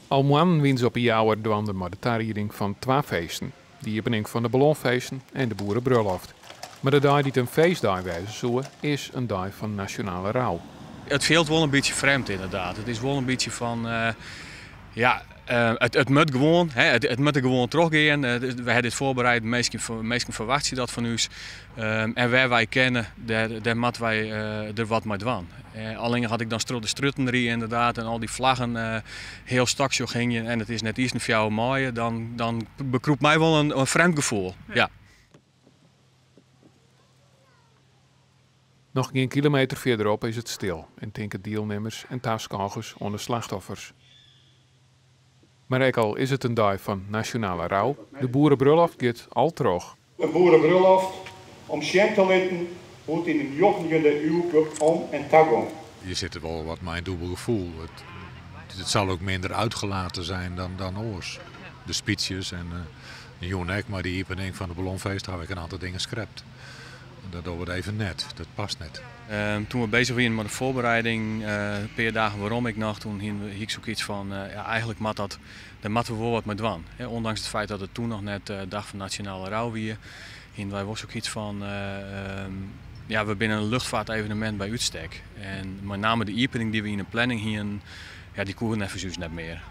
Al moannen wiene se op 'e Jouwer dwaande mei de tarieding fan twa feesten. De iepening fan de ballonfeesten en de boerebrulloft. Mar de dei dy't in feestdei wêze soe, is in dei fan nasjonale rou. It fielt wol in bytsje frjemd ynderdaad. It is wol in bytsje fan, ja, it moat gewoan, it moat der gewoan trochgean. We ha dit foarbereid, minsken ferwachtsje dat fan ús. En wêr wy kinne, dêr moatte wy der wat mei dwaan. Allinnich as ik dan troch de strjitten rie ynderdaad en al dy flaggen healstôk sjoch hingjen en it is net iens 4 maaie, dan bekrûpt my wol in frjemd gefoel. Ja. Noch gjin kilometer fierderop is it stil en tinke dielnimmers en taskôgers oan de slachtoffers. Mar ek al is it in dei fan nasjonale rou, de boerebrulloft giet al troch. In boerebrulloft om sjen te litten hoe't yn de njoggentjinde iuw om en ta gong. Je sit der wol wat mei in dûbel gefoel. It sil ek minder uitgelaten zijn dan oars. De speeches en de jûn ek mei de iepening fan de ballonfeest ha ik in oantal dingen skrept. Dat dogge we even net, dat past net. Toen we bezich wiene mei de foarbereiding, in pear dagen werom ik noch, toen hie ik sokyts fan, ja, eigenlik moat dat, dêr moatte we wol wat mei dwaan. Ondanks it feit dat it toen noch net dag fan nasjonale rou wie, hiene wy wol sokyts fan, ja, we binne in luchtfaartevenemint by útstek. En mei name de iepening dy't we yn de planning hiene, ja, dy koe neffens ús net mear.